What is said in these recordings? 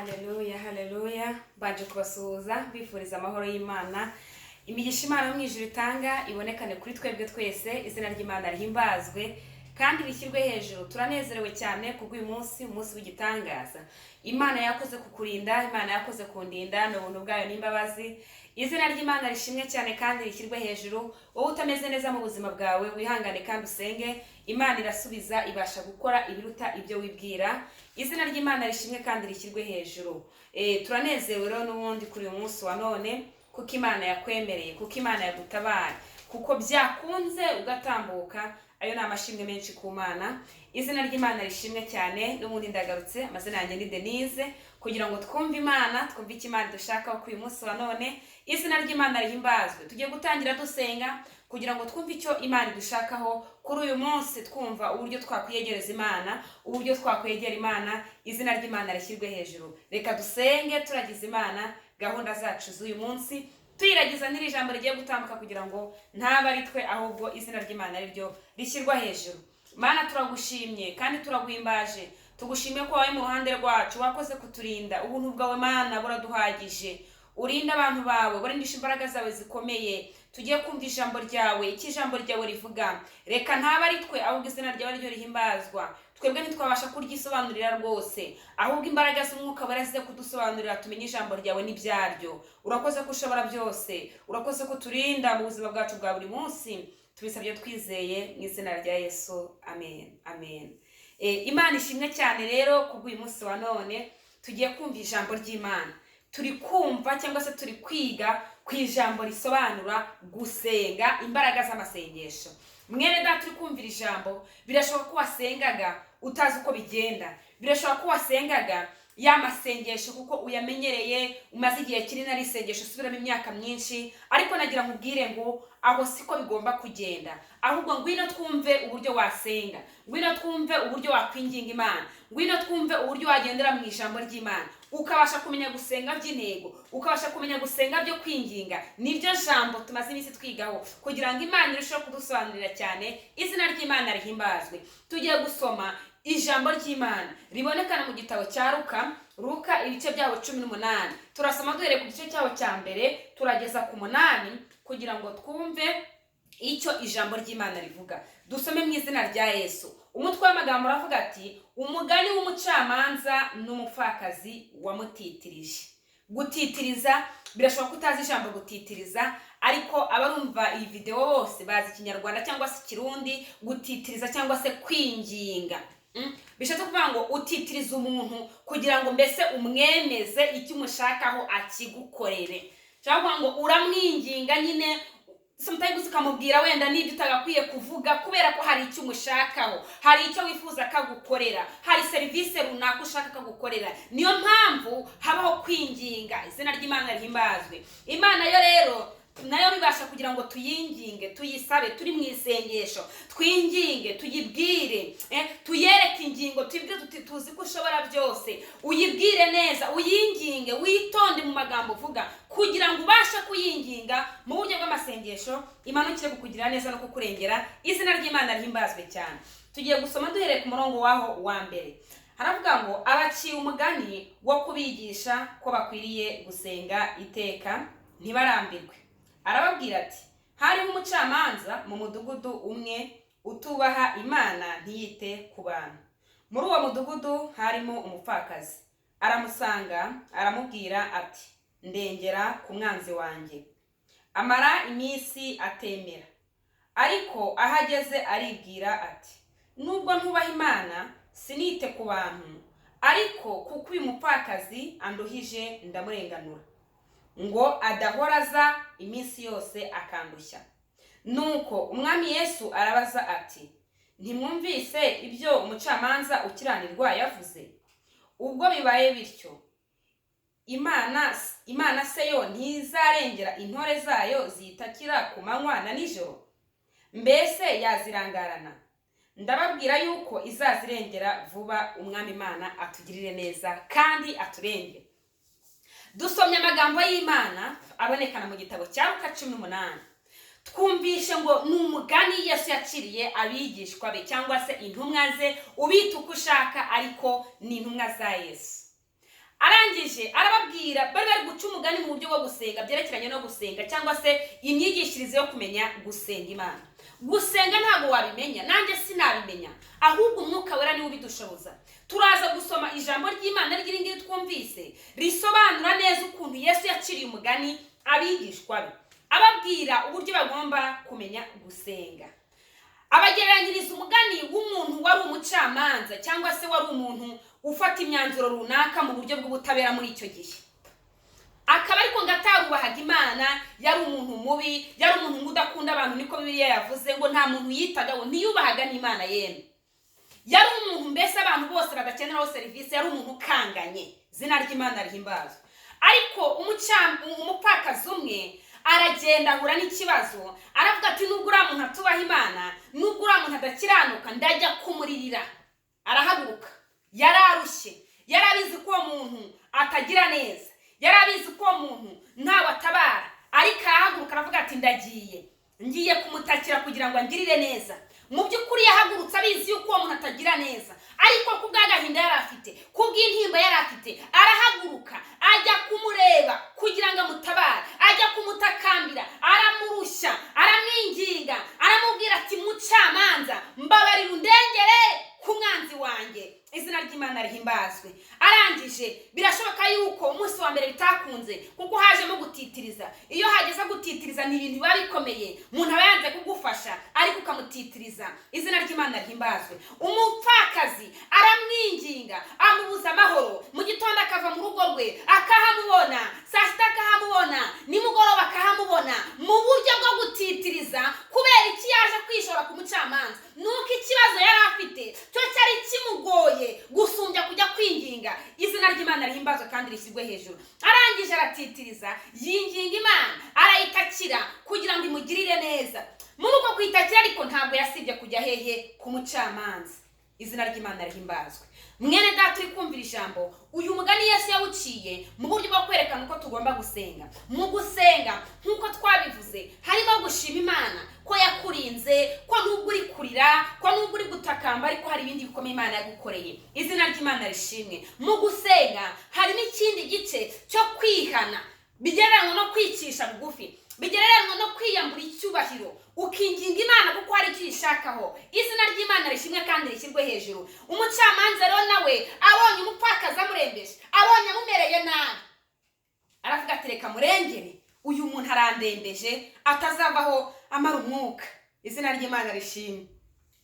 Haleluya, haleluya! Mbanje kubasuhuza, bifuriza amahoro y'Imana, imigisha Imana yo mu ijuru itanga ibonekane kuri twebwe twese. Izina ry'Imana rihimbazwe kandi rishyirwe hejuru. Turanezerewe cyane kubw'uyu munsi, umunsi w'igitangaza Imana yakoze kukurinda, Imana yakoze kundinda. Ni ubuntu bwayo n'imbabazi. Izina ry'Imana rishimwe cyane kandi rishyirwe hejuru. Wowe utameze neza mu buzima bwawe, wihangane kandi usenge. Imana irasubiza, ibasha gukora ibiruta ibyo wibwira. Izina ry'Imana rishimwe kandi rishyirwe hejuru. Turanezerewe rero n'ubundi kuri uyu munsi wa none, kuko Imana yakwemereye, kuko Imana yagutabaye, kuko byakunze ugatambuka. Ayo ni amashimwe menshi ku Mana. Izina ry'Imana rishimwe cyane. N'ubundi ndagarutse, amazina yanjye ni Denise, kugira ngo twumve Imana, twumve icyo Imana idushakaho kuri uyu munsi wa none. Izina ry'Imana rihimbazwe. Tugiye gutangira dusenga kugira ngo twumve icyo Imana idushakaho kuri uyu munsi, twumva uburyo twakwiyegereza Imana, uburyo twakwegera Imana. Izina ry'Imana rishyirwe hejuru. Reka dusenge, turagiza Imana gahunda zacu z'uyu munsi, tuyiragiza n'iri jambo rigiye gutambuka, kugira ngo ntabe ari twe, ahubwo izina ry'Imana ari ryo rishyirwa hejuru. Mana, turagushimye kandi turaguhimbaje. Tugushimye ko wawe mu ruhande rwacu, wakoze kuturinda. Ubuntu bwawe, Mana, buraduhagije. Urinde abantu bawe, barindisha imbaraga zawe zikomeye. Tugiye kumva ijambo ryawe, icyo ijambo ryawe rivuga. Reka ntabe ari twe, ahubwo izina ryawe ryo rihimbazwa. Twebwe ntitwabasha kuryisobanurira rwose, ahubwo imbaraga z'Umwuka Wera zize kudusobanurira, tumenye ijambo ryawe n'ibyaryo. Urakoze ko ushobora byose, urakoze ko uturinda mu buzima bwacu bwa buri munsi. Tubisabye twizeye mu izina rya Yesu, amen, amen. Imana ishimwe cyane rero kubw'uyu munsi wa none. Tugiye kumva ijambo ry'Imana. Turi kumva cyangwa se turi kwiga ku ijambo risobanura gusenga, imbaraga z'amasengesho. Mwene data uri kumvira ijambo, birashoboka ko wasengaga utazi uko bigenda. Birashoboka ko wasengaga ya masengesho kuko uyamenyereye, umaze igihe kinini ari isengesho usubiramo imyaka myinshi. Ariko nagira nkubwire ngo aho siko bigomba kugenda, ahubwo ngwino twumve uburyo wasenga, ngwino twumve uburyo wakwinginga Imana, ngwino twumve uburyo wagendera mu ijambo ry'Imana, ukabasha kumenya gusenga by'intego, ukabasha kumenya gusenga byo kwinginga. Niryo jambo tumaze iminsi twigaho kugira ngo Imana irusheho kudusobanurira cyane. Izina ry'Imana rihimbazwe. Tugiye gusoma ijambo ry'Imana ribonekana mu gitabo cya Luka, Luka ibice byabo 18. Turasoma duhereye ku gice cyaho cya mbere turageza ku 8, kugira ngo twumve icyo ijambo ry'Imana rivuga. Dusome mu izina rya Yesu. Umutwe w'amagambo uravuga ati: "Umugani w'umucamanza n'umupfakazi wamutitirije." Gutitiriza, birashoboka ko utazi ijambo gutitiriza, ariko abarumva iyi videwo bose bazi Ikinyarwanda cyangwa se Ikirundi. Gutitiriza cyangwa se kwinginga, Bishatse kuvuga ngo utitiriza umuntu kugira ngo mbese umwemeze icyo umushakaho akigukorere, cyangwa kuvuga ngo uramwinginga nyine. Sometimes ukamubwira wenda n'ibyo utagakwiye kuvuga, kubera ko hari icyo umushakaho, hari icyo wifuza akagukorera, hari serivisi runaka ushaka akagukorera. Niyo mpamvu habaho kwinginga. Izina ry'Imana rihimbazwe. Imana yo rero nayo bibasha kugira ngo tuyinginge, tuyisabe turi mu isengesho, twinginge, tuyibwire, tuyereke ingingo, tuyibwire tuti: "Tuzi ko ushobora byose." Uyibwire neza, uyinginge, witonde mu magambo uvuga, kugira ngo ubashe kuyinginga mu buryo bw'amasengesho, imanukire kukugirira neza no kukurengera. Izina ry'Imana rihimbazwe cyane. Tugiye gusoma duhereye ku murongo waho wa mbere. Haravuga ngo: "Abaciye umugani wo kubigisha ko bakwiriye gusenga iteka ntibarambirwe. Arababwira ati: 'Hariho umucamanza mu mudugudu umwe utubaha Imana ntiyite ku bantu. Muri uwo mudugudu harimo umupfakazi. Aramusanga, aramubwira ati: "Ndengera ku mwanzi wanjye." Amara iminsi atemera. Ariko aho ageze aribwira ati: 'Nubwo ntubaha Imana, sinite ku bantu, ariko kuko uyu mupfakazi anduhije, ndamurenganura, ngo adahora aza iminsi yose akandushya.' Nuko Umwami Yesu arabaza ati: 'Ntimwumvise ibyo umucamanza ukiranirwa yavuze? Ubwo bibaye bityo, Imana se yo ntizarengera intore zayo ziyitakira ku manywa na nijoro? Mbese yazirangarana? Ndababwira yuko izazirengera vuba.'" Umwami Imana atugirire neza kandi aturengere. Dusomye amagambo y'Imana abonekana mu gitabo cya Luka 18. Twumvishe ngo ni umugani Yesu yaciriye abigishwa be cyangwa se intumwa ze, ubita uko ushaka, ariko ni intumwa za Yesu. Arangije arababwira, bari bari guca umugani mu buryo bwo gusenga, byerekeranye no gusenga cyangwa se imyigishirize yo kumenya gusenga Imana. Gusenga ntabwo wabimenya, nanjye sinabimenya, ahubwo Umwuka Wera niwe ubidushoboza. Turaza gusoma ijambo ry'Imana ry'iri ngiri twumvise, risobanura neza ukuntu Yesu yaciriye umugani abigishwa be, ababwira uburyo bagomba kumenya gusenga. Abagereranyiriza umugani w'umuntu wari umucamanza cyangwa se wari umuntu ufata imyanzuro runaka mu buryo bw'ubutabera muri icyo gihe, akaba ariko ngo atarubahaga Imana, yari umuntu mubi, yari umuntu udakunda abantu, niko Bibiliya yavuze ngo nta muntu yitagaho, ntiyubahaga n'Imana yemwe. Yari umuntu mbese abantu bose badakeneraho serivisi, yari umuntu ukanganye, izina ry'Imana rihimbazwe. Ariko umupfakazi umwe aragenda ahura n'ikibazo, aravuga ati nubwo uriya muntu atubaha Imana, nubwo uriya muntu adakiranuka, ndajya kumuririra. Arahaguruka, yararushye, yarabizi ko uwo muntu atagira neza, yarabizi ko uwo muntu ntawe atabara, ariko arahaguruka aravuga ati ndagiye, ngiye kumutakira kugira ngo angirire neza. Mu by'ukuri yahagurutse abizi yuko uwo muntu atagira neza, ariko ku bw'agahinda yari afite, ku bw'intimba yari afite, arahaguruka ajya kumureba kugira ngo amutabare, ajya kumutakambira, aramurushya, aramwinginga, aramubwira ati mucamanza, mbabarira undengere ku mwanzi wanjye. Izina ry'Imana rihimbazwe. Arangije, birashoboka yuko umunsi wa mbere bitakunze kuko hajemo gutitiriza. Iyo hageze gutitiriza ni ibintu biba bikomeye, umuntu aba yanze kugufasha ariko ukamutitiriza. Izina ry'Imana rihimbazwe. Umupfakazi aramwinginga, amubuza amahoro. Mu gitondo akava mu rugo rwe akahamubona, saa sita akahamubona, nimugoroba akahamubona, mu buryo bwo gutitiriza. Kubera iki yaje kwishora ku mucamanza? Nuko ikibazo yari afite cyo cyari kimugoye gusumbya kujya kwinginga. Izina ry'Imana rihimbazwe kandi rishyirwe hejuru. Arangije aratitiriza, yinginga Imana, arayitakira kugira ngo imugirire neza. Muri uko kwitakira ariko ntabwo yasibye kujya hehe? Ku mucamanza. Izina ry'Imana rihimbazwe. Mwene data uri kumvira ijambo, uyu mugani Yesu yawuciye mu buryo bwo kwerekana uko tugomba gusenga. Mu gusenga nk'uko twabivuze, harimo gushima Imana ko yakurinze, ko nubwo uri kurira, ko nubwo uri gutakamba, ariko hari ibindi bikomeye Imana yagukoreye. Izina ry'Imana rishimwe. Mu gusenga harimo ikindi gice cyo kwihana, bigereranywa no kwicisha bugufi, bigereranywa no kwiyambura icyubahiro, ukinginga Imana kuko hari icyo uyishakaho. Izina ry'Imana rishimwe kandi rishyirwe hejuru. Umucamanza rero nawe abonye umupfakazi amurembeje, abonye amumereye nabi, aravuga ati reka murengere, uyu muntu arandembeje atazavaho amara umwuka. Izina ry'Imana rishimwe.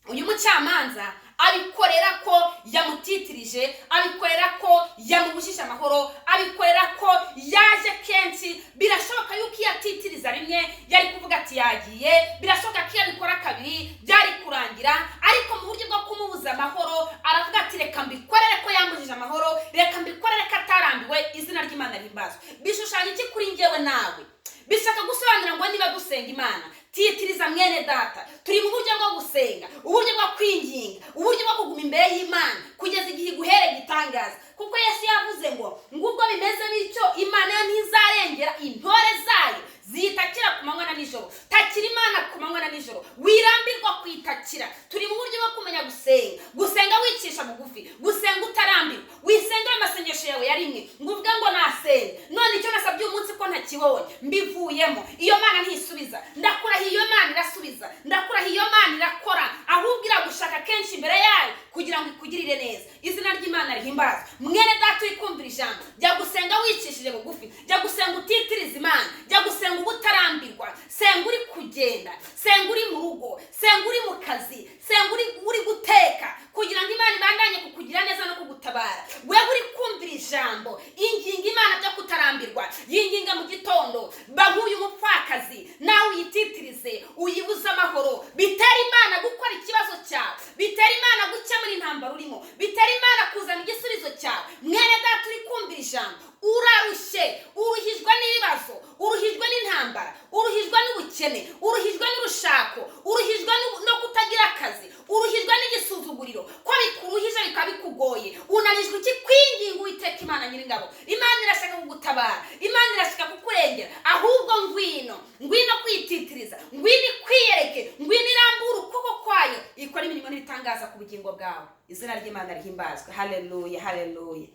Uyu mucamanza abikorera ko yamutitirije, abikorera ko yamubujije amahoro, abikorera ko yaje kenshi. Birashoboka yuko iyo atitiriza rimwe yari kuvuga ati yagiye, birashoboka ko iyo abikora kabiri byari kurangira, ariko mu buryo bwo kumubuza amahoro aravuga ati reka mbikorere ko yambujije amahoro, reka mbikorere ko atarambiwe. Izina ry'Imana rihimbazwe. Bishushanya iki kuri njyewe nawe? Bishaka gusobanura ngo niba gusenga Imana, titiriza mwene data, turi mu buryo bwo gusenga, uburyo bwo kwinginga, uburyo bwo kuguma imbere y'Imana kugeza igihe iguhere gitangaza. Kuko Yesu yavuze ngo ngubwo bimeze bityo, Imana yo ntizarengera intore zayo ziyitakira ku manywa na nijoro. Takira Imana ku manywa na nijoro, wirambirwa kwitakira. Turi mu buryo bwo kumenya gusenga, gusenga wicisha bugufi, gusenga utarambirwa. Wisenga amasengesho yawe ya rimwe ngo uvuge ngo nasenga none icyo nasabye umunsi ko ntakibonye, mbivuyemo, iyo Mana ntisubiza. Ndakurahiye iyo Mana irasubiza, ndakurahiye iyo Mana irakora, ahubwo iragushaka kenshi imbere yayo kugira ngo ikugirire neza. Izina ry'Imana rihimbazwe. Mwene data uri kumvira ijambo, jya gusenga wicishije bugufi, jya gusenga utitiriza Imana, jya gusenga ubutarambirwa, senga uri kugenda, senga uri mu rugo, senga uri mu kazi, senga uri guteka, kugira ngo Imana ibandanye kukugira neza no kugutabara. Wewe uri kumvira ijambo, inginga Imana byo kutarambirwa, yinginga mu gitondo, ba nk'uyu mupfakazi, nawe uyititirize, uyibuze amahoro. Bitera Imana gukora ikibazo cyawe, bitera Imana gukemura intambara urimo, bitera Imana kuzana igisubizo cyawe. Mwene data uri kumvira ijambo, urarushye, uruhijwe n'ibibazo, uruhijwe n'intambara, uruhijwe n'ubukene, uruhijwe n'urushako, uruhijwe no kutagira akazi, uruhijwe n'igisuzuguriro, ko bikuruhije bikaba bikugoye, unanijwe iki kwinginga Uwiteka Imana Nyiringabo. Imana irashaka kugutabara, Imana irashaka kukurengera, ahubwo ngwino, ngwino kwititiriza, ngwino ikwiyereke, ngwino irambure ukuboko kwayo, ikora imirimo n'ibitangaza ku bugingo bwawe. Izina ry'Imana rihimbazwe. Haleluya, haleluya.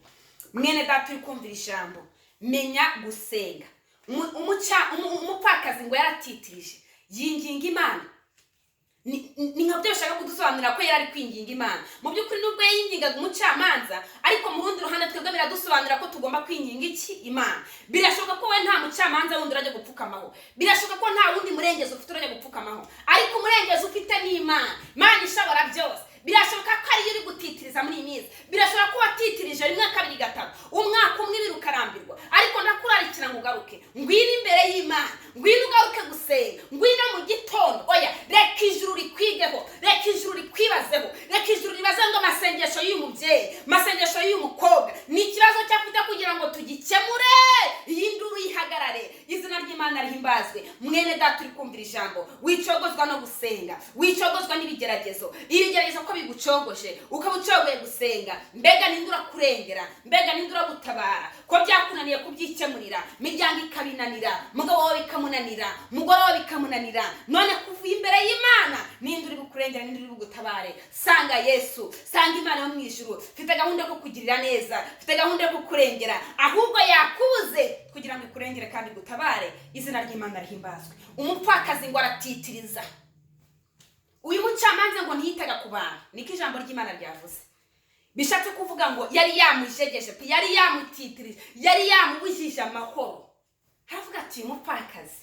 Mwene data uri kumvira ijambo, menya gusenga. Umupfakazi ngo yaratitirije, yinginga Imana. Ni nka byo bishaka kudusobanurira ko yari ari kwinginga Imana. Mu by'ukuri, nubwo yingingaga umucamanza, ariko mu rundi ruhande twebwe biradusobanurira ko tugomba kwinginga iki? Imana. Birashoboka ko wowe nta mucamanza wundi urajya gupfukamaho, birashoboka ko nta wundi murengezi ufite urajya gupfukamaho, ariko umurengezi ufite ni Imana, Imana ishobora byose. Birashoboka ko ariyo uri gutitiriza muri iyi minsi. Birashoboka ko watitirije rimwe, kabiri, gatatu, umwaka umwe, ibiri, ukarambirwa. Ariko ndakurarikira ngo ugaruke, ngwino imbere y'Imana, ngwino ugaruke gusenga, ngwino mu gitondo. Oya, reka ijuru rikwigeho, reka ijuru rikwibazeho, reka ijuru ribaze ngo amasengesho y'uyu mubyeyi, amasengesho y'uyu mukobwa, ni ikibazo cyo afite kugira ngo tugikemure, iyi nduru yihagarare. Izina ry'Imana rihimbazwe. Mwene data uri kumvira ijambo, wicogozwa no gusenga, wicogozwa n'ibigeragezo. Ibigeragezo ko bigucogoje, ukaba ucogoye gusenga, mbega ninde urakurengera? Mbega ninde uragutabara ko byakunaniye kubyikemurira, imiryango ikabinanira, umugabo wawe bikamunanira, umugore wawe bikamunanira? None kuvuye imbere y'Imana, ninde uri bukurengera? Ninde uri bugutabare? Sanga Yesu, sanga Imana yo mu ijuru. Mfite gahunda yo kukugirira neza, mfite gahunda yo kukurengera. Ahubwo yakubuze kugira ngo ikurengere kandi igutabare. Izina ry'Imana rihimbazwe. Umupfakazi ngo aratitiriza. Uyu mucamanza ngo ntiyitaga ku bantu, niko ijambo ry'Imana ryavuze. Bishatse kuvuga ngo yari yamujegeje pe, yari yamutitirije, yari yamubujije amahoro. Aravuga ati: "Uyu mupfakazi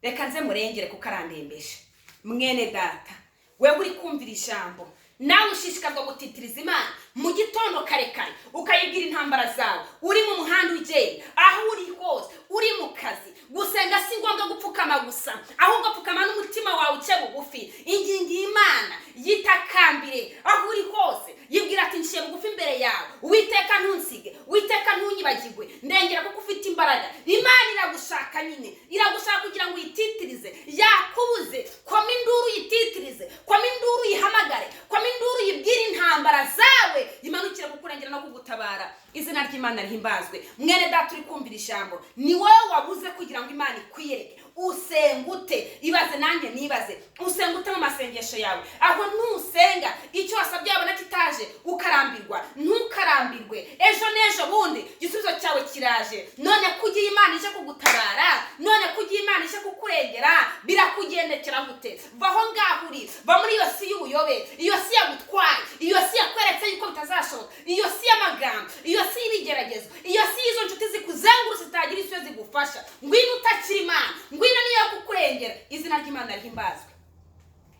reka nze murengere kuko arandembeje." Mwene data, wewe uri kumvira ijambo, nawe ushishikazwa gutitiriza Imana mu gitondo kare kare, ukayibwira intambara zawe, uri mu muhanda ugenda, aho uri hose, uri mu kazi. Gusenga si ngombwa gupfukama gusa, ahubwo pfukama n'umutima wawe uce bugufi. Ingingo y'Imana, yitakambire aho uri hose, yibwira ati: "Nciye bugufi imbere yawe, Uwiteka, ntunsige, Uwiteka, ntunyibagirwe, ndengera kuko ufite imbaraga." Imana iragushaka nyine, iragushaka kugira ngo uyititirize. Yakubuze, koma induru uyititirize, koma induru uyihamagare, koma induru uyibwire intambara zawe, imanukire kukurengera no kugutabara. Izina ry'Imana rihimbazwe. Mwene data uri kumvira ijambo, ni wowe wabuze kugira ngo Imana ikwiyereke. Usenga ute? Ibaze nanjye nibaze, usenga ute mu masengesho yawe? Aho ntusenga, icyo wasabye wabona kitaje ukarambirwa? Ntukarambirwe, ejo n'ejo bundi igisubizo cyawe kiraje. None kugira Imana ije kugutabara, none kugira Imana ije kukurengera, birakugendekera gute? Va aho ngaho uri, va muri iyo si y'ubuyobe, iyo si yagutwaye, iyo si yakweretse yuko bitazashoboka, iyo si y'amagambo, iyo si y'ibigeragezo, iyo si y'izo nshuti zikuzengurutse zitagira icyo zigufasha. Ngwino utakira Imana, ngwino niyo kukurengera. Izina ry'Imana rihimbazwe.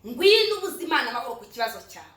Ngwino ubuze Imana amahoro ku kibazo cyawe.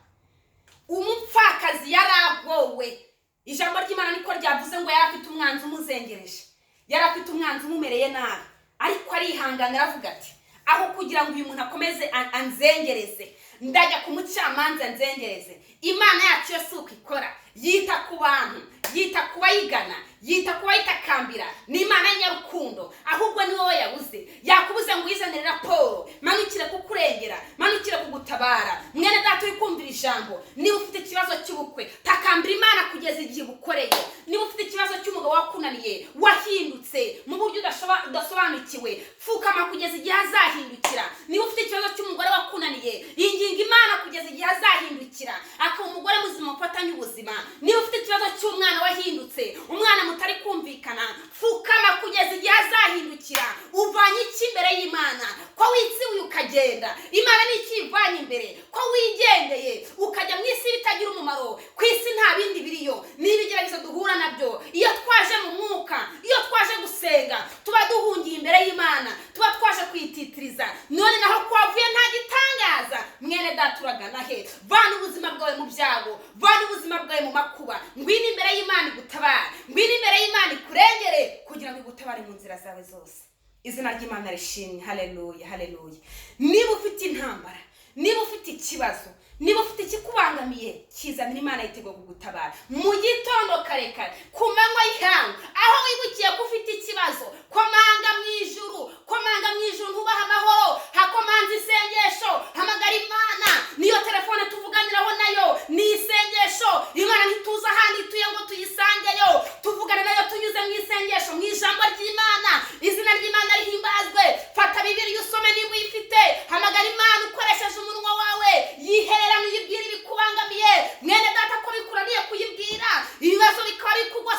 Umupfakazi yaragowe, ijambo ry'Imana niko ryavuze ngo yari afite umwanzi umuzengereje, yari afite umwanzi umumereye nabi, ariko arihangana, aravuga ati: "Aho kugira ngo uyu muntu akomeze anzengereze, ndajya ku mucamanza nzengereze." Imana yacu yo si uko ikora. Yita ku bantu, yita ku bayigana, yita ku bayitakambira. Ni Imana y'inyarukundo. Ahubwo ni wowe yabuze, yakubuze ngo uyizanire raporo, manukire kukurengera, manukire kugutabara. Mwene data uri kumvira ijambo, niba ufite ikibazo cy'ubukwe, takambira Imana kugeza igihe ubukoreye. Niba ufite ikibazo cy'umugabo wakunaniye, wahindutse mu buryo udasobanukiwe, pfukama kugeza igihe azahindukira. Niba ufite ikibazo cy'umugore wakunaniye, inginga Imana kugeza igihe azahindukira akaba umugore muzima ufatanye ubuzima. Niba ufite ikibazo cy'umwana wahindutse, umwana mutari kumvikana, pfukama kugeza igihe azahindukira. Uvanye iki imbere y'Imana ko witsibuye ukagenda? Imana ni iki ivanye imbere ko wigendeye ukajya mu isi bitagira umumaro? Ku isi nta bindi biriyo, ni ibigeragezo duhura nabyo. Iyo twaje mu mwuka, iyo twaje gusenga, tuba duhungiye imbere y'Imana, tuba twaje kwititiriza. None naho kwavuye nta gitangaza. Mwene data, uragana he? Vana ubuzima bwawe mu byago, vana ubuzima bwawe mu makuba, ngwino imbere y'Imana igutabare, ngwino imbere y'Imana ikurengere kugira ngo igutabare mu nzira zawe zose. Izina ry'Imana rishimwe. Haleluya, haleluya. Niba ufite intambara, niba ufite ikibazo, niba ufite ikikubangamiye, kizanira Imana, yiteguye kugutabara. Mu gitondo kare kare, ku manywa y'ihangu, aho wibukiye ko ufite ikibazo, komanga mu ijuru, komanga mu ijuru, ntubahe amahoro. Hakomanza isengesho, hamagara Imana. Niyo telefone tuvuganiraho nayo ni isengesho. Imana ntituzi ahandi ituye ngo tuyisangeyo, tuvugana nayo tunyuze mu isengesho, mu ijambo ry'Imana. Izina ry'Imana rihimbazwe. Fata Bibiliya usome niba uyifite, hamagara Imana ukoresheje umunwa wawe, yihererane uyibwire ibikubangamiye. Mwene data, ko bikuraniye kuyibwira, ibibazo bikaba bikugose.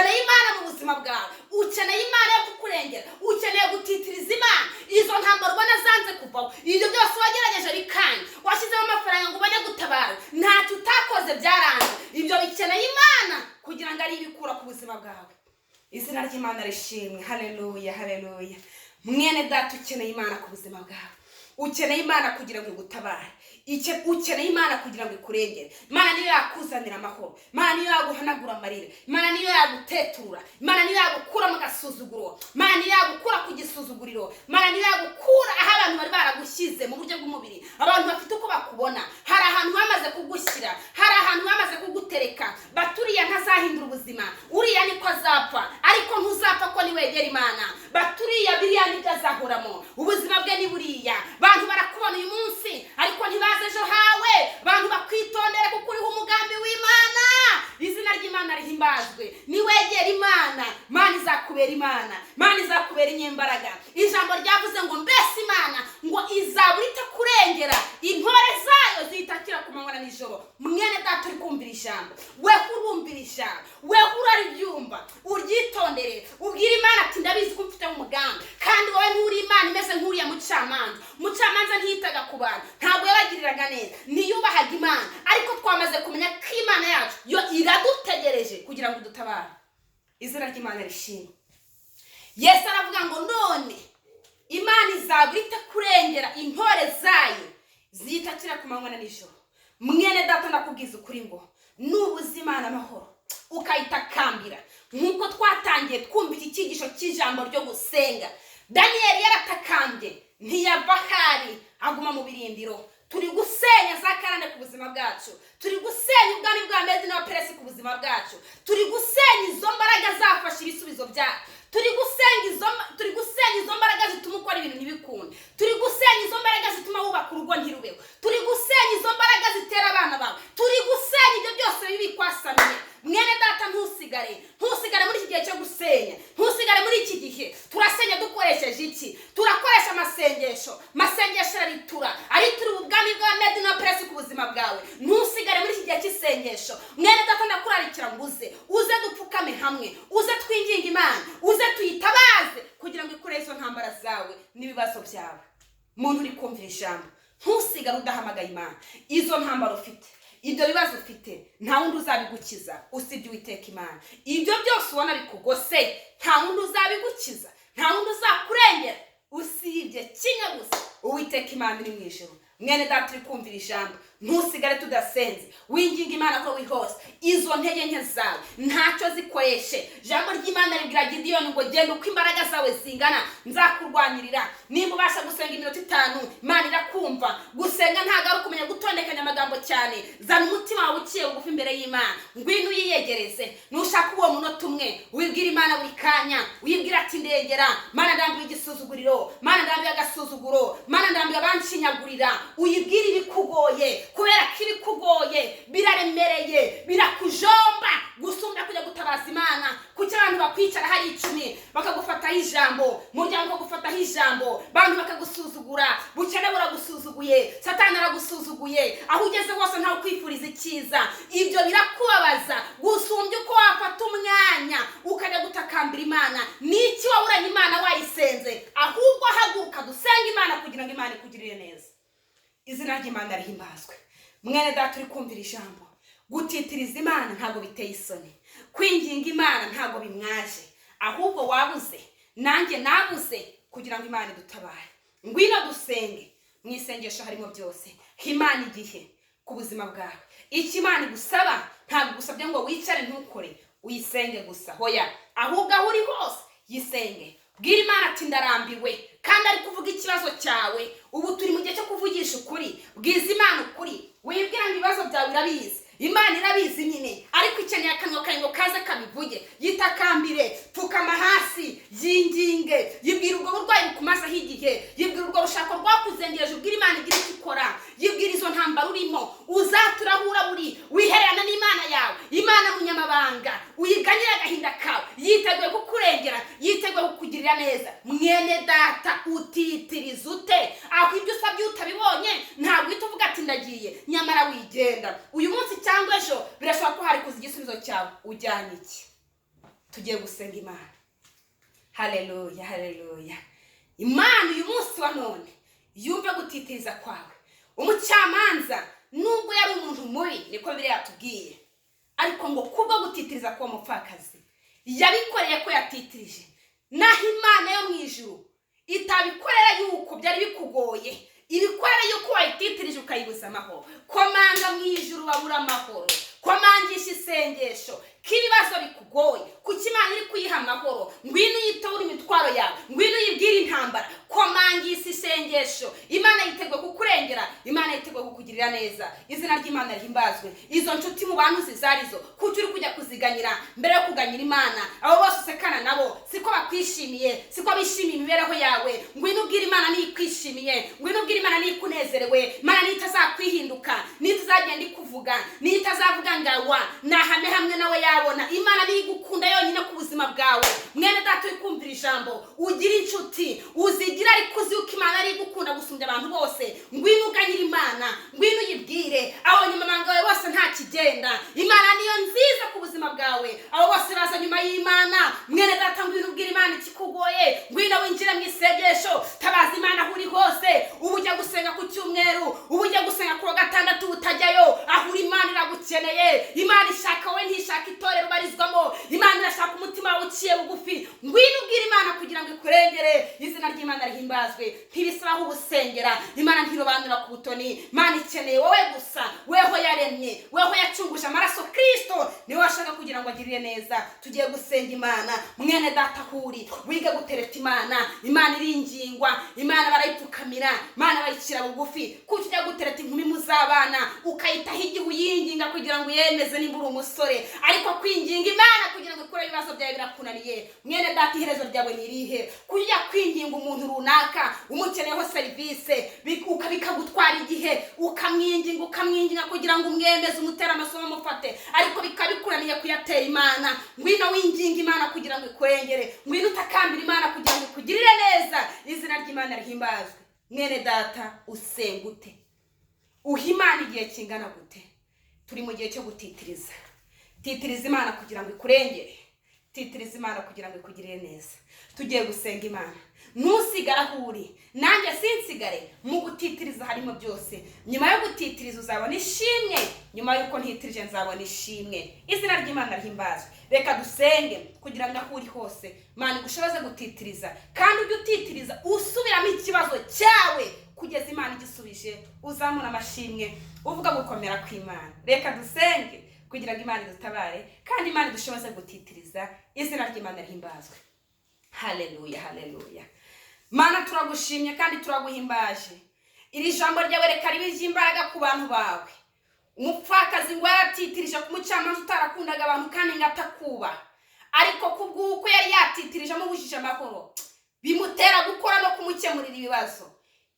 Ukeneye Imana mu buzima bwawe, ukeneye Imana yo kukurengera, ukeneye gutitiriza Imana. Izo ntambaro ubona zanze kuvaho, ibyo byose wagerageje bikanga, washyizemo amafaranga ngo ubone gutabara, ntacyo utakoze byaranze. Ibyo bikeneye Imana kugira ngo ari ibikura ku buzima bwawe. Izina ry'Imana rishimwe. Haleluya, haleluya. Mwene data, ukeneye Imana ku buzima bwawe, ukeneye Imana kugira ngo igutabare, ukeneye Imana kugira ngo ikurengere. Imana niyo yakuzanira amahoro, Imana niyo yaguhanagura amarira, Imana niyo yagutetura, Imana niyo yagukura mu gasuzuguro, Imana niyo yagukura ku gisuzuguriro, Imana niyo yagukura aho abantu bari baragushyize mu buryo bw'umubiri. Abantu bafite uko bakubona, hari ahantu bamaze kugushyira, hari ahantu bamaze kugutereka, baturiya ntazahindura ubuzima, uriya niko azapfa. Ariko ntuzapfa ko niwegera Imana. Baturiya biriya nibyo azahoramo, ubuzima bwe ni buriya. Bantu barakubona uyu munsi ariko ntibazi ejo hawe. Bantu bakwitondera kuko uriho umugambi w'Imana. Izina ry'Imana rihimbazwe. Niwegera Imana, Imana izakubera Imana, Imana izakubera inyembaraga. Ijambo ryavuze ngo mbese Imana ngo izabura itakurengera intore zayo zitakira ku manywa na nijoro. Mwene data uri kumvira ijambo, we urumvira ijambo, we uraribyumva, uryitondere, ubwire Imana ati ndabizi ko mfite umugambi. Kandi wowe nturi Imana imeze nk'uriya mucamanza. Umucamanza ntiyitaga ku bantu, ntabwo yabagiriraga neza, ntiyubahaga Imana. Ariko twamaze kumenya ko Imana yacu yo iradutegereje kugira ngo idutabare. Izina ry'Imana rishimwe. Yesu aravuga ngo none Imana izabura itakurengera intore zayo zitakira ku manywa na nijoro. Mwene data, ndakubwiza ukuri ngo nubuza Imana amahoro ukayitakambira, nk'uko twatangiye twumva iki cyigisho cy'ijambo ryo gusenga, Daniyeli yaratakambye ntiyava ahari, aguma mu birindiro. Turi gusenya za karande ku buzima bwacu, turi gusenya ubwami bwa Medi n'Abaperesi ku buzima bwacu, turi gusenya izo mbaraga zafashe ibisubizo byacu, turi gusenya izo mbaraga zituma ukora ibintu ntibikunde, turi gusenya izo mbaraga zituma wubaka urugo ntirubeho, turi gusenya izo mbaraga zitera abana bawe, turi gusenya ibyo byose bibi kwasamiye. Mwene data, ntusigare, ntusigare muri iki gihe cyo gusenya, ntusigare muri iki gihe. Turasenya dukoresheje iki? Turakoresha amasengesho. Masengesho aritura, aritura ubwami bwa Medi na Peresi ku buzima bwawe. Ntusigare muri iki gihe cy'isengesho. Mwene data, ndakurarikira ngo uze, uze dupfukame hamwe, uze twinginge Imana, uze tuyitabaze kugira ngo ikure izo ntambara zawe n'ibibazo byawe. Muntu uri kumvira ijambo, ntusigare udahamagaye Imana. Izo ntambara ufite, ibyo bibazo ufite, nta wundi uzabigukiza usibye Uwiteka Imana. Ibyo byose ubona bikugose, nta wundi uzabigukiza, nta wundi uzakurengera usibye kimwe gusa, Uwiteka Imana iri mu ijuru. Mwene data uri kumvira ijambo, ntusigare tudasenze. Winginga Imana ko wihose izo ntege nke zawe ntacyo zikoreshe. Ijambo ry'Imana ribwira Gidiyoni ngo genda uko imbaraga zawe zingana, nzakurwanirira. Nimba ubasha gusenga iminota 5, Imana irakumva. Gusenga ntabwo ari ukumenya gutondekanya amagambo cyane. Zana umutima wawe uciye bugufi imbere y'Imana, ngwino uyiyegereze. Nushaka uwo munota umwe wibwira Imana buri kanya, wibwira ati ndengera Mana, ndambiwe igisuzuguriro, Mana ndambiwe agasuzuguro, Mana ndambiwe abanshinyagurira. Uyibwire ibikugoye, kubera ko ibikugoye biraremereye, birakujomba gusumbya kujya gutabaza Imana. Kuki abantu bakwicara hari 10 bakagufataho ijambo, umuryango bakagufataho ijambo, bantu bakagusuzugura, bukene buragusuzuguye, Satani aragusuzuguye, aho ugeze hose ntawe ukwifuriza icyiza. Ibyo birakubabaza gusumbya uko wafata umwanya ukajya gutakambira Imana. Niki waburanye Imana wayisenze? Ahubwo haguruka dusenge Imana kugira ngo Imana ikugirire neza. Izina ry'Imana rihimbazwe. Mwene data uri kumvira ijambo, gutitiriza Imana ntabwo biteye isoni, kwinginga Imana ntabwo bimwaje, ahubwo wabuze nanjye nabuze kugira ngo Imana idutabare. Ngwino dusenge. Mu isengesho harimo byose. Imana igihe ku buzima bwawe. Icyo Imana igusaba, ntabwo igusabye ngo wicare ntukore, uyisenge gusa, hoya, ahubwo aho uri hose yisenge. Bwira Imana ati ndarambiwe, kandi ari kuvuga ikibazo cyawe. Ubu turi mu gihe cyo kuvugisha ukuri. Bwiza Imana ukuri, wibwira ngo ibibazo byawe irabizi. Imana irabizi nyine, ariko ikeneye akanwa kawe ngo kaze kabivuge. Yitakambire, pfukama hasi, yinginge, yibwira ubwo burwayi bukumazeho igihe, yibwira urwo rushako rwakuzengereje, ubwira Imana igira icyo ikora, yibwira izo ntambara urimo, uzaturahura buri wihererana n'Imana yawe. Imana munyamabanga, uyiganyire agahinda kawe, yiteguye kukurengera, yiteguye kukugirira neza. Mwene data, utitiriza ute? Aho ibyo usabye utabibonye, ntabwo uhita uvuga ati ndagiye, nyamara wigenda. Uyu munsi cyangwa ejo birashoboka ko hari kuza igisubizo cyawe. Ujyanye iki? Tugiye gusenga Imana. Haleluya, haleluya. Imana uyu munsi wa none yumve gutitiriza kwawe. Umucamanza nubwo yari umuntu mubi, niko Bibiliya yatubwiye, ariko ngo kubwo gutitiriza k'uwo mupfakazi yabikoreye ko yatitirije. Naho Imana yo mu ijuru itabikorera yuko byari bikugoye, ibikorera yuko wayititirije ukayibuza amahoro. Komanga mu ijuru babura amahoro, komangisha isengesho k'ibibazo bikugoye, kuko Imana iri kuyiha amahoro. Ngwino uyitore imitwaro yawe, ngwino uyibwire intambara, komangisha isengesho. Imana yiteguye kukurengera, Imana yiteguye kukugirira neza. Izina ry'Imana rihimbazwe. Izo nshuti mu bantu zizarizo, kuki uri kujya kuziganyira mbere yo kuganyira Imana? Abo bose usekana nabo siko bakwishimiye, siko bishimiye imibereho yawe. Ngwino ubwire Imana niyo ikwishimiye, ngwino ubwire Imana niyo ikunezerewe. Imana niyo itazakwihinduka, niyo itazagenda ikuvuga, niyo itazavuga ngawa nahame hamwe nawe yabona. Imana niyo igukunda yonyine ku buzima bwawe. Mwene data uri kumvira ijambo, ugira inshuti uzigira, ariko uzi yuko Imana ari igukunda gusumbya abantu bose. Ngwino uganyire Imana, ngwino uyibwire. Abanyamabanga bawe bose nta kigenda, Imana niyo nziza ku buzima bwawe. Abo bose baza nyuma y'Imana. Mwene data, ngwino ubwire Imana ikikugoye, ngwino winjire mu isengesho, tabaza Imana aho uri hose. Ubu ujya gusenga ku cyumweru, ubu ujya gusenga ku wa gatandatu, utajyayo aho uri, Imana iragukeneye. Imana ishaka wowe, ntishaka itorero ubarizwamo. Imana irashaka umutima wawe uciye bugufi. Ngwino ubwire Imana kugira ngo ikurengere. Izina ry'Imana rihimbazwe. Ntibisaba aho ubusengera, Imana ntirobanura ku butoni. Imana ikeneye wowe gusa, weho yaremye, weho yacunguje amaraso. Kristo niwe washaka kugira ngo agirire neza. Tugiye gusenga Imana. Mwene data huri wige gutereta Imana. Imana iringingwa, Imana barayipfukamira, Imana bayicira bugufi. Kuki ujya gutereta inkumi muzabana ukayitaho igihe uyinginga kugira ngo uyemeze nimba uri umusore, ariko kwinginga Imana kugira ngo ikure ibibazo byawe birakunaniye? Mwene data, iherezo ryawe ni irihe? Kujya kwinginga umuntu runaka umukeneyeho serivisi bikagutwara igihe, ukamwinginga ukamwinginga kugira ngo umwemeze, umutere amasomo amufate, ariko bikaba bikunaniye kuyatera Imana. Ngwino winginga Imana kugira ngo ikurengere, ngwino utakambira Imana kugira ngo ikugirire neza. Izina ry'Imana rihimbazwe. Mwene data, usenga ute? Uha Imana igihe kingana gute? Turi mu gihe cyo gutitiriza. Titiriza Imana kugira ngo ikurengere, titiriza Imana kugira ngo ikugirire neza. Tugiye gusenga Imana. Ntusigare aho uri, nanjye sinsigare. Mu gutitiriza harimo byose. Nyuma yo gutitiriza uzabona ishimwe, nyuma y'uko ntitirije nzabona ishimwe. Izina ry'Imana rihimbazwe. Reka dusenge kugira ngo aho uri hose Imana igushoboze gutitiriza, kandi ujye utitiriza usubiramo ikibazo cyawe kugeza Imana igisubije, uzamura amashimwe uvuga gukomera kw'Imana. Reka dusenge kugira ngo Imana idutabare kandi Imana idushoboze gutitiriza. Izina ry'Imana rihimbazwe. Haleluya, haleluya. Mana, turagushimye kandi turaguhimbaje. Iri jambo ryawe reka ribe iry'imbaraga ku bantu bawe. Umupfakazi ngo yaratitirije ku mucamanza utarakundaga abantu kandi ngo atakubaha, ariko kubw'uko yari yatitirije amubujije amahoro, bimutera gukora no kumukemurira ibibazo.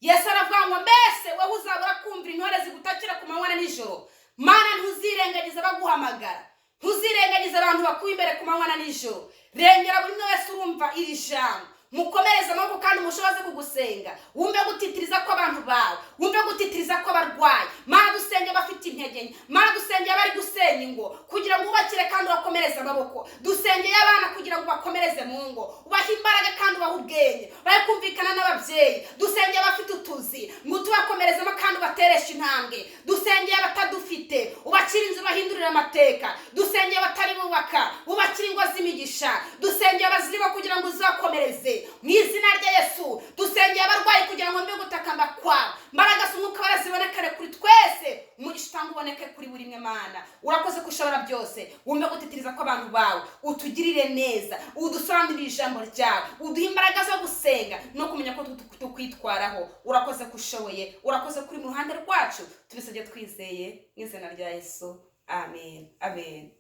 Yesu aravuga ngo mbese wowe uzabura kumvira intore zigutakira ku manywa na nijoro? Mana, ntuzirengagize baguhamagara, ntuzirengagize abantu bakuye imbere ku manywa na nijoro. Rengera buri umwe wese urumva iri jambo, mukomereze amaboko kandi umushoboze kugusenga. Wumve gutitiriza kw'abantu bawe, wumve gutitiriza kw'abarwayi. Mana, dusenge abafite intege nke, Mana, dusenge abari gusenya ingo kugira ngo ubakire kandi ubakomereze amaboko. Dusengeye abana kugira ngo ubakomereze mu ngo, ubahe imbaraga kandi ubahe ubwenge, bahe kumvikana n'ababyeyi. Dusengeye abafite utuzi ngo tubakomerezemo kandi ubatereshe intambwe. Dusengeye abatadufite, ubakire inzu, ubahindurire amateka. Dusengeye abatari bubaka, ubakire ingo z'imigisha. Dusengeye abazirimo kugira ngo uzakomereze mu izina rya Yesu. Dusengeye abarwayi kugira ngo mbe gutakamba kwabo, imbaraga z'umwuka barazibonekane kuri twese, umugisha utanga uboneke kuri buri imwe. Mana, urakoze ko ushobora byose. Wumve gutitiriza kw'abantu bawe, utugirire neza, udusobanurire ijambo ryawe, uduhe imbaraga zo gusenga no kumenya ko tukwitwaraho. Urakoze ko ushoboye, urakoze kuri mu ruhande rwacu. Tubisabye twizeye mu izina rya Yesu, amen, amen.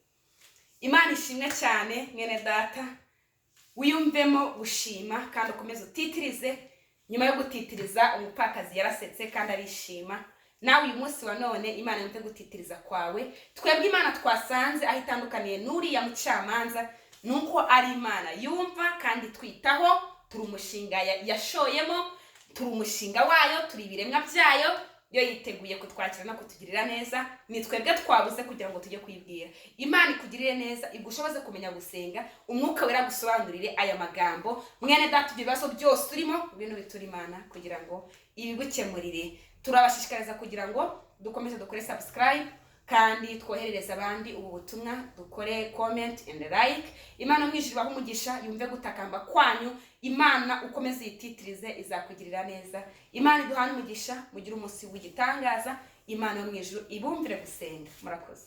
Imana ishimwe cyane. Mwene data, wiyumvemo gushima kandi ukomeze utitirize. Nyuma yo gutitiriza umupfakazi yarasetse kandi arishima. Nawe uyu munsi wa none Imana yumve gutitiriza kwawe. Twebwe Imana twasanze aho itandukaniye n'uriya mucamanza ni uko ari Imana yumva kandi twitaho. Turi umushinga yashoyemo, turi umushinga wayo, turi ibiremwa byayo. Yo yiteguye kutwakira no kutugirira neza. Ni twebwe twabuze kugira ngo tujye kuyibwira. Imana ikugirire neza, igushoboze kumenya gusenga, Umwuka Wera agusobanurire aya magambo. Mwene data, ibyo bibazo byose urimo, ngwino biture Imana kugira ngo ibigukemurire. Turabashishikariza kugira ngo dukomeze dukore subscribe kandi twoherereze abandi ubu butumwa, dukore comment and like. Imana mu ijuru ibahe umugisha, yumve gutakamba kwanyu. Imana ukomeze uyititirize, izakugirira neza. Imana iduhane umugisha, mugire umunsi w'igitangaza. Imana yo mu ijuru ibumvire gusenga. Murakoze.